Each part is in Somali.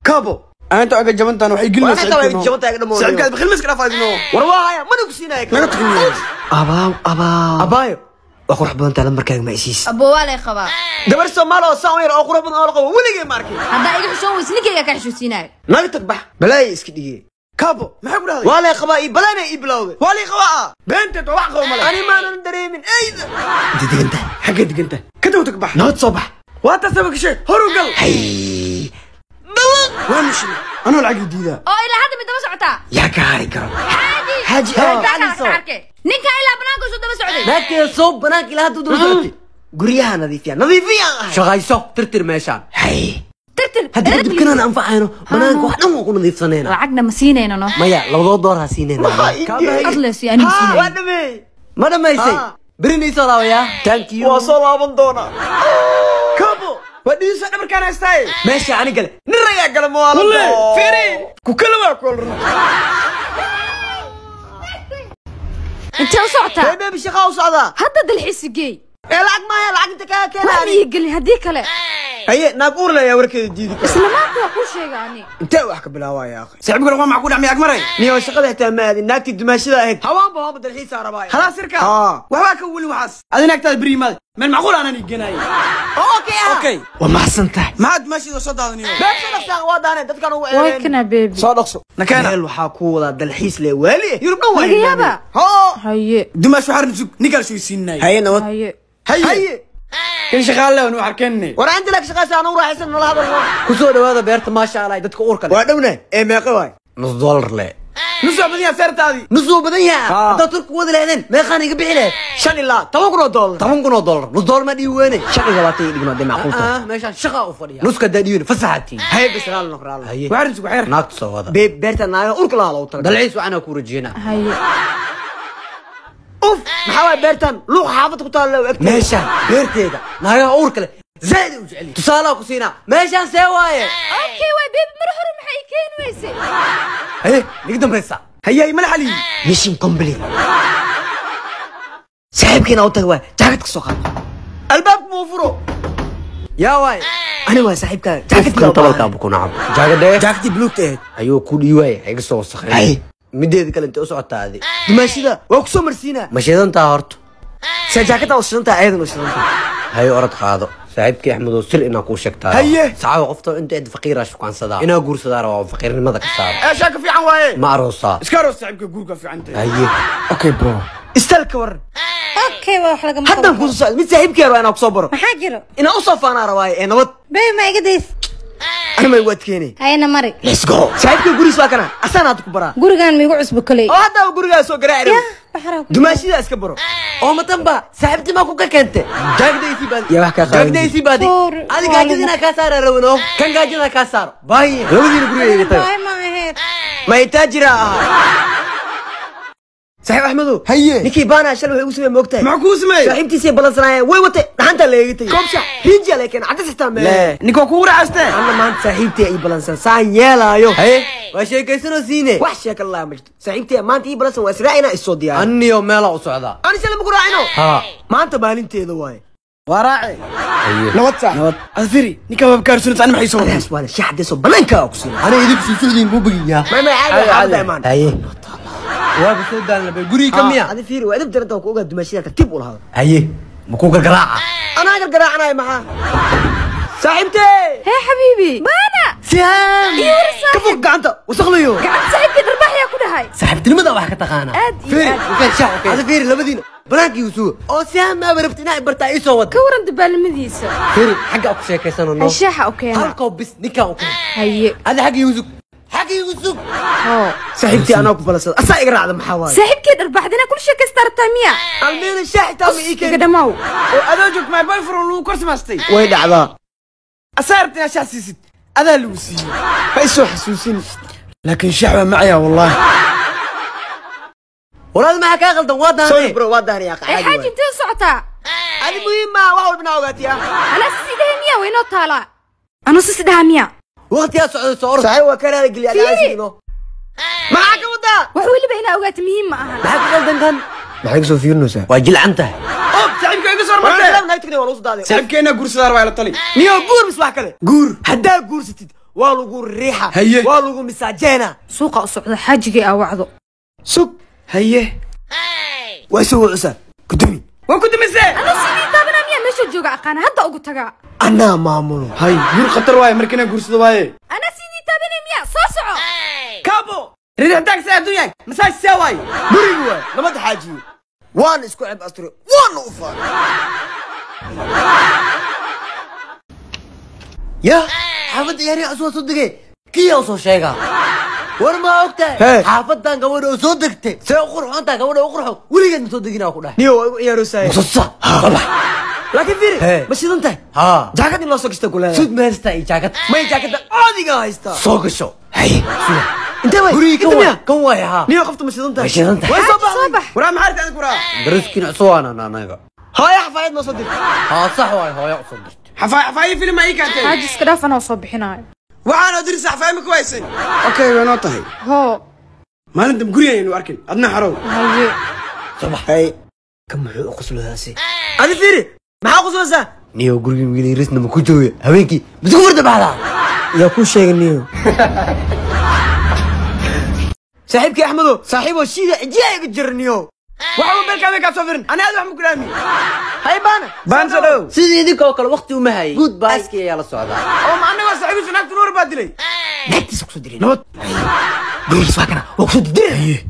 Kabo anta aga jabantan waxay gelinaysaa saaxiibkaad bakhil ma iska dhaafaadino war waa haya mana ku siinaya naga tagniyo abaaw abaaw abaayo waa qurux badan tahay lambarkaaga ma isiis abbo waa lay qabaa gabar Soomaali oo saan yar oo qurux badan oo la qabo weligay ma arkin haddaa iga xishoon weyse ninkayga ka xishoosiinayo naga tag bax balaay iska dhigay kabo maxay ku dhahday waa lay qabaa ii balaana ii bilowday waa lay qabaa beenteed wax qabo male ani maanan dareemin eyda inta diganta xagga diganta ka dhow tag bax nabad soo bax waa tasaba kashay horu gal hay waa mishna anoo lacag diidaa oo ilaa hadda mid daba socotaa yaa ka hari karo xaaji xaaji ninka ilaa banaanka soo daba socday naagteeda soo banaanka ilaa hadda daba socotay guryaha nadiifiya nadiifiya shaqayso tirtir meeshaan hay tirtir hadda kadib kanaan anfacayno banaanka wax dhan waan ku nadiifsanayna lacagna ma siinayno no maya labadoo door ha siinayna adleys yani siinayno waa dhamay ma dhamaysay berin ii soo laabayaa thank you waa soo laaban doonaa kabo wadhiisa dhabarkaan haystaay meesha ani gale nin rayaa gale mawaalada fiiri ku kala waa kool intee u socotaa baby shaqaa u socdaa hadda dalxiis geey ee lacag maaha lacag inta kaa keenaa wax ii gelin haddii kale haye naag uur leeyaa warkeeda diidi kara isla maanta waa kuu sheega ani intee wax ka bilaabaya akhi saaxiibkana waa maxaa ku dhacmay agmaray niyo shaqada xitaa ma aadin naagtii dumaashada ahayd hawaanba waanba dalxiisaa rabaa halaa sirka waxbaa ka welin waxaas adi naagtaada beri yimaada meel macquul aanan ii geenaayo okay okay waa maxsan tahay maxaad dumaashada soo daadaniyo beeb soo dhaqsaa waa daanay dadkan ugu way kana baby soo dhaqso nakeena meel waxaa ku wadaa dalxiis le waali yurub dhan waa laga yaabaa hoo haye dumaash waxaan sug ninkaan soo siinay haye nabad haye haye kan shaqaale waan arkeenay war inta lak shaqaysa aan u raaxaysan nala hadalno ku soo dhawaada beerta maasha Allah dadka uurka leh waa dhowna ee meeqa waay nus dollar leh nus waa badan yahay seertaadii nus waa badan yahay haddaad turku wadi lahaydeen meeqaan iga bixi lahayd 5 ilaa $10,000 $10,000 nus dollar ma dhiibi weyne 25 dhigno dee macquul tahay meeshaan shaqa u fadhiya nuska haddaa dhiibin fasaxatiin haye bas raal noq raal haye waxaan sug xeer naagta soo wada beerta naaga uurka lahaa loogu talagalay dalxiis waxaan ku rajeynaa haye uf maxaa waay beertan luuq xaafad ku taalla u egtahay meeshaan beerteeda naagaha uurka leh zaid u jecel tusaalaha ku siinaa meeshaan see waaye okay waay baby mar hore maxay keeni weysay haye niga dambaysa haye mala xali mission complete saaxiibkiina u tag waay jaakad ka soo qaad albaabku muu furo yaa waay ani waay saaxiibkaaga jaakadkii tabalkaa buu ku nacab jaakadee jaakadii buluugta ahayd ayuu ku dhiiwaay iga soo wasakhay haye mideeda kale intee u socotaa adi dumaashida waa ku soo marsiinaa ma shidantaa horta se jaakadaa u shidantaa ayadan u shidantaa haye orod qaado saaxiibkii axmedow sir inaa kuu sheegtaa haye sacaawa qofta inta cid faqiira shukaansadaa inaa guursadaa rabaa oo faqiirnimada ka saaro ee shaaka fiican waaye ma aroosaa iska aroos saaxiibka guurka fiican tahay haye okay bro istaalka waran okay waa wax lagama haddaan kuusoo socdo mid saaxiibkii rabaa inaan kusoo baro maxaa jiro inaan usoo faanaa rabaaye ee nabad baby ma iga days ani ma igu adkeynay hayna mari let's go saaxiibkii gurigiis waa kana asaan hadda ku baraa gurigaan ma igu cusbo koley oo hadda gurigaa soo garaaci ya baxraa ku dumaashidaa iska baro oo matanba saaxiibtimaa ku ka keentay jaakadaysii baadi yaa wax kaa qaadan jaakadaysii baadi Sorry, adi waa gaajada inaa kaa saaraa rabano kan gaajada kaa saaro baahi labadiina guriga iga taga baahi ma ahayd ma itaajira ahaa saaxiib axmedow haye ninkii baanaa shalay waxay ugu sameeyey moogtahay maxaa kuu sameeyey saaxiibtiisay ballansanaayeen way watay dhaxantaa la eega tegey koob shax rinjiyaa laga keenay caddas xitaa mee ninka waa kugu raaxaystee anna maanta saaxiibtay ii ballansan saan yeelaayo haye waa sheekaysanoo siine wax sheeka laa ma jirto saaxiibtay maanta ii ballansan waa israacinaa isoo diyaar anniyo meelaa u socdaa ani shalay ma ku raacino haa maanta maalinteeda waaye waa raaci haye nabad saax nabad adfiri ninka waa kaarsunta ani maxay soo adaas waa la shax caddeysoo banaanka ku siina aniga idinku soo socdiin buu bagiyaa may may caadi xaafadda imaan haye waaba soo daalna bay guriga ka miya adi fiiri waa edab daranta ku ogaa dumaashida tartiib u lahada haye ma ku gargaraaca anaa gargaraacanayo maxaa saaxiibtey hee xabiibi baana sihaam iyo war ka saaxiib fog gacanta wasaqlayo gacanta saaxiibkii dharbaxyaa ku dhahay saaxiibtinimada wax ka taqaanaa aad iyo fiiri aad okay shax okay adi fiiri labadiina banaankii u suga oo sihaam maaba rabti inaa bartaa ii soo wada ka waran dabaalnimadiisa fiiri xagga ku sheekaysano no shaaxa u keena halkoo bis ninkaan u keena haye adi xagga igu sug xagga igu sug hoo saaxiibtey anaa ku ballansada asaa iga raacda maxaa waaye saaxiibkii dharbaxdina kula sheekaysta rabtaa miya almeena shaax xitaa ma ii iga keenin dhamaaw oo adoo joog my boyfriend lagu kor samaystay way dhacdaa asaa rabta inaad shax siisid adaa lagu siiyey ma isoo xasuusin laakiin shax waa macaya wallaahi walaal maxaa kaa qaldan waa sorry daanee bro waa daaniyaa ee qaxaadi xaaji waaye intee u socotaa adi muhiim maa wax walba naa ogaatiya anaa sisi dhaha miya waynoo taalaa anuu sisi dhaha miya waqtigaa socday soo orod saaxiib waa ka raali geliya Fiiri. adiga maxaa ka wadaa wax weliba inaa ogaato muhiim ma ahan maxaa ka qaldan kan maxay ka soo fiirinaysaa waa jilcan tahay oo saaxiibka iga soo martay naagtagna waa lagu soo daaday saaxiibkeena guursadaa rabaa ila tali niyo guur mis wax kale guur haddaa guursatid Waa lagu riixa. Waa lagu misaajeena. Suuqa u socda xaajigii aa wacdo. Sug. Haye. Waa soo wacaysaa. Kudumi. Waa kudumisee. Ana sidii taabanaa miyaa meesha jooga aqaana hadda ugu tagaa. Anaa maamulo. Hay, guur khatar waaye markina guursado waaye. Ana sidii taabanaa miyaa soo soco. Kaabo. Riixitaanka see adduun yahay. Masaaj see waaye. Guriga waaye. Nabad xaajiyo. Waan isku ceb asture. Waan u faanay. Ya, xaafadda ciyaariyaha cusub soo degay. Kiyaa soo sheega. War ma ogtahay? Xaafadan gabadha oo soo degtay. See u qurxoontahay gabadha u qurxo. Weligeed ma soo deginaa ku dhahay. Niyo waa igu ciyaaroosahay. Soo sax. Laakiin fiiri, ma shidan tahay? Ha. Jaakad in loo soo gashto kule. Sud ma haystaa iyo jaakad? May jaakada caadiga haystaa. Soo gasho. Hay. Intee way? Guriga kan waay. Kan waay ha. Niyo qofta ma shidan tahay? Ma shidan tahay. Way soo baxday. Waraa maxaa aragtay adiga waraa? Dariskiina cusub waana anaga. Hooyo xafaayad noo soo dirtay. Ha sax waay hooyo soo dirtay. Xafaayad film ay keentay. Xaaji iska dhaaf anoo soo bixinayo. Waxaan dirisa xafaayad ma ku haysan. Okay, way noo tahay. Hoo. Maalinta guriga aynu arkin. Adna xarow. Haye. Sabax. Hay. Kam muxuu u qoslodaasi? Adi fiiri, maxaa qoslaysaa? Niyo guriga wiil risna ma ku jooyo. Habeenkii ma isku furta baxdaa? Yaa ku sheegay niyo. Saaxiibkii Axmedo, saaxiibo shida cijiya iga jir niyo. Waxa uu beelka ka soo firin. Ana aad wax ma ku dhaami. Hay baana. Baan soo dhaw. Sidii idinkoo kale waqti uma hayay. Good bye. Askii ayaa la socdaa. Oo ma anaga saaxiibkiisa naagta nuur baa dilay. Naagtiisa ku soo diray. Nabad. Gurigiisa waa kana. Waa ku soo diray.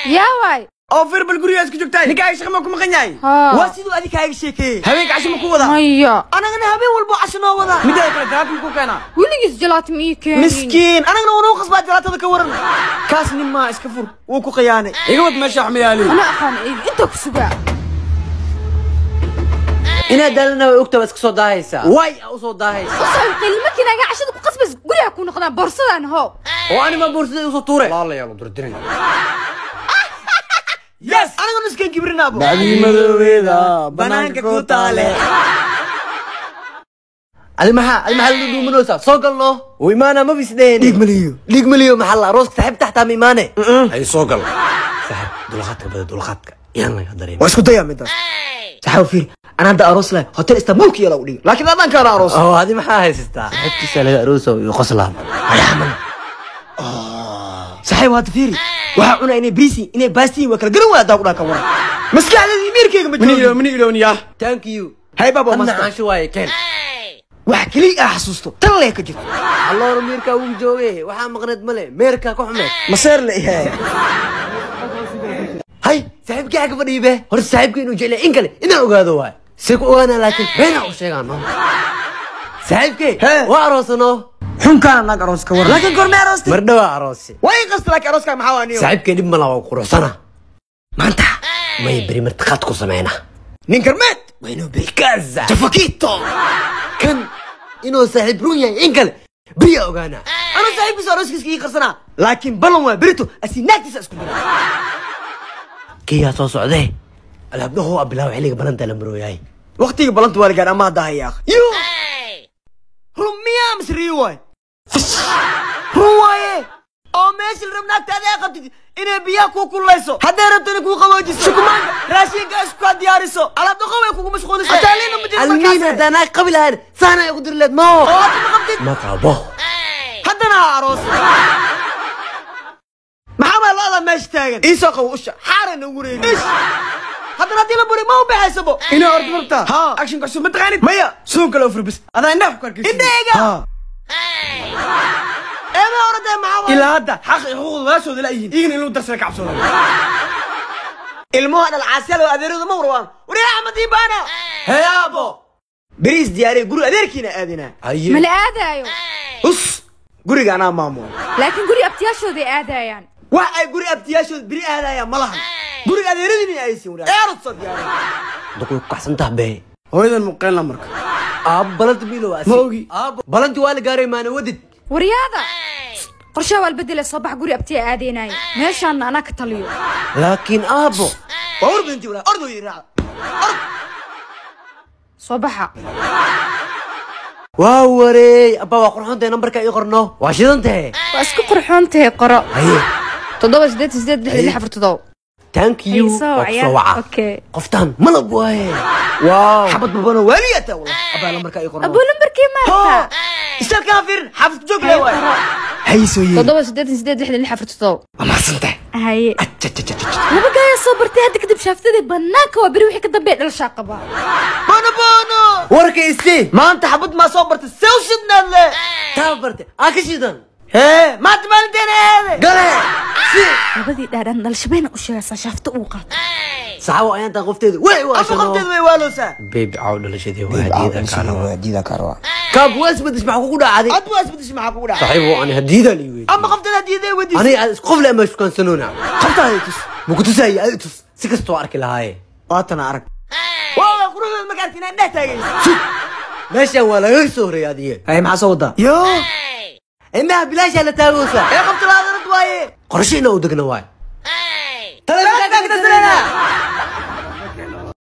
Yaa waay. Oo fiir bal guriga isku joogtay. Ninka ay shaqo ma ku maqan yahay. Waa siduu adiga kaaga sheekeeyay. Habeenka casho ma ku wadaa? Maya. Anagana habeen walba casho noo wadaa. Midda kale jalaat ma ku keenaa? Weligiis jalaat ma ii keenin. Miskiin, anagana waa noo qasbaa jalaatada ka waran. Kaas nin ma iska fur. Wuu ku qiyaanay. Iga wad meesha wax ma yaali. Ana aqaan inta ku sugaa. Inaad daalana way ogtahay iska soo daahaysaa. Way u soo daahaysaa. Usoo qilma kinaaga cashada ku qasbays guriga ku noqdaan boorsadan hoo. Oo ani ma boorsada u soo tuuray. Walaalayaal u dirdirin. Yes, anaga nuskan kibrinaabo. Bacdi madoweda banaanka ku taale. Adi maxaa la dhuumanaysaa? Soo galno. Way imaana ma bisdeen. Dhiig maliyo. Dhiig maliyo maxaa la arooska saaxiib taxtaa ma imaane. Ay soo gal. Saaxiib dulqaadka bada dulqaadka. Yaan laga dareemay. Waa isku dayaa midaas. Saaxiib fiir, ana hadda aroos leh hotel Istanbul ku yaala u dhig. Laakiin adaan kaana aroos. Oo adi maxaa haysataa? Saaxiibtiisa laga arooso iyo qoslaa. Ayaman. Saaxiib hadda fiiri. Waxa cunaa inay briisi inay baastiin waa kala garan waa daa ku dhaaka waran. Maskaxdayda miirkeyga ma joogo. Mini ilowniya. Thank you. Hay baba ma master. Anshu waaye keen. Wax kaliya ah xasuusto. Tan lee ka jirto. Alloor miirka uu joogay. Waxa maqneed male. Meerka ku xumeed. Maseer la yahay. Hay, saaxiibkii xagga fadhiyo be. Hor saaxiibkii inuu jeclay in kale inaan ogaado waay. See ku ogaanaa laakiin been u sheegaano. Saaxiibkii waa aroosano. Xunkaana naag aroos ka waran. Laakiin goorma aroostay? Mar dhawaa aroosi. Way qasta laakiin arooska maxaa waa niyo? Saaxiibkii dhib ma laha waa quruxsana. Maanta may beri martiqaad ku sameynaa. Nin karmeed. Waa inuu beri kaza. Jafakito. Kan inuu saaxiib run yahay in kale beriyaa ogaanaa. Anuu saaxiibkiisa arooskiisa ii qarsanaa. Laakiin ballan waa berito asi naagtiisa isku dira. Kiyaa soo socday. Alaabdahu waa bilaw xilliga balanta la marooyaay. Waqtiga balanta waa la gaar ama hadda hayaa. Yo. Run miyaa mise riyo waay? Run waaye. Oo meesha la rabo naagta adaa qabtid inay biyaha kuu kululeyso. Hadday rabto inay kuu qaboojiso. Shukumaanka raashinka isku kaa diyaariso. Alaab dhaqo way kugu mashquuliso. Ataaliina ma jiro markaas. Almiin haddaa naag qabi lahayn saana ay ugu diri lahayd ma Oo hadda ma qabtid. Ma qabo. Haddana ha aroos. Maxaa baa lo'da meesha taagan? Ii soo qabo usha. Xaaran ugu wareegi. Ish. Haddana haddii la buri ma u baxaysabo. Inaa ordo martaa. Ha. Action cusub ma taqaanid? Maya. Suun kale u fur bis. Adaa indhaha ku arkaysid. Indhahayga. Ha. Eema orodee maxaa waay? Ilaa hadda xaq iyo xuquuqda walaashooda la yihiin. Iyagana in lagu darsada ka cabsooda. Ilmaha dhalcaasyaal oo adeerada ma warwaan. Wariyaa Axmed ii baana. Hey aabo. Beriis diyaariye guri adeerkiina aadinaa. Haye. Ma la aadaayo. Us. Guriga anaa maamulo. Laakiin guri abtiyaashooday aadayaan. Wax ay guri abtiyaashooda beri aadayaan ma lahan. Guriga adeeradiina aysan wariyaa. Eerod soo diyaariye. Duquu ku kacsan tahay be. Hooyadan muqeen la marka. Aabo balanta miilo waa. Ma ogi. Aabo balanti waa la gaaray maana wadid. Waryaada. Qorshaha waa la bedelay soo bax guri abtiya aadeenaayo. Meeshaana anaa ka taliyo. Laakiin aabo. Waa war badantii walaa. Ordo ii raaca. Ord. Soo baxa. Waa wareey. Abba waa qurxoontahay nambarka ii qorno. Waa shidan tahay. Waa isku qurxoontahay qoro. Haye. 7 8 8 6 6 4 7. Thank you. Ay, soo Waa ku wacaya. soo waca. Okay. Qoftaan malab waaye. Waaw, xabad babano waaliyata wallah. Abaa lambarka ii qorno. Abuu, lambarkii maarta? Istaalkaa fiirin, xaafad joog le waay. Haysoo yeeli. 7 88 66 4 7. Waa mahadsantahay. Haye. Ajajajaja. Laba gaayaa soo bartay hadda kadib, shaaftadii banaanka waa beri, wixii ka dambeeya dhalashaa qabaa. Bono bono. Warka isii. Maanta xabad maa soo bartay, sew shidnaad le. Taa barte aa ka shidan. Hee, maanta maalinteena eede. Gale si. Labadii dhaadhaan dhalashabeena u sheegaysaa, shaafta uu qaato. Saxaabo, ayaantaan qofteedu way Ama waashano. qofteed way waaloosaa. Babe, caaw dhalashadii waa hadiyada kaala. Hadiyada kaarwa. Kaab waa isbedeshay, maxaa kugu dhacday? Adbu waa isbedeshay, maxaa kugu dhacay? Saxiibo, ani hadiyada lii weydiiyey. Ama qofteed hadiyaday weydiisay. Aniga qof le ama shukansanoona. Qoftaada tus. Ma ku tusaayo? Adi tus, si kastoo arki lahaaye. Waatana arag. Waa quruxdeed, marka arki inaan dhex taagaysa. Meeshan waa lagaga soo horeeyay adiye. Hay, maxaa soo wadaa? Yo. Indhaha bilaashaa la taagoosa. Ee, qofta laadarad waaye. Qorshe inaa u degna waay. Taleefanka ka tasaleena.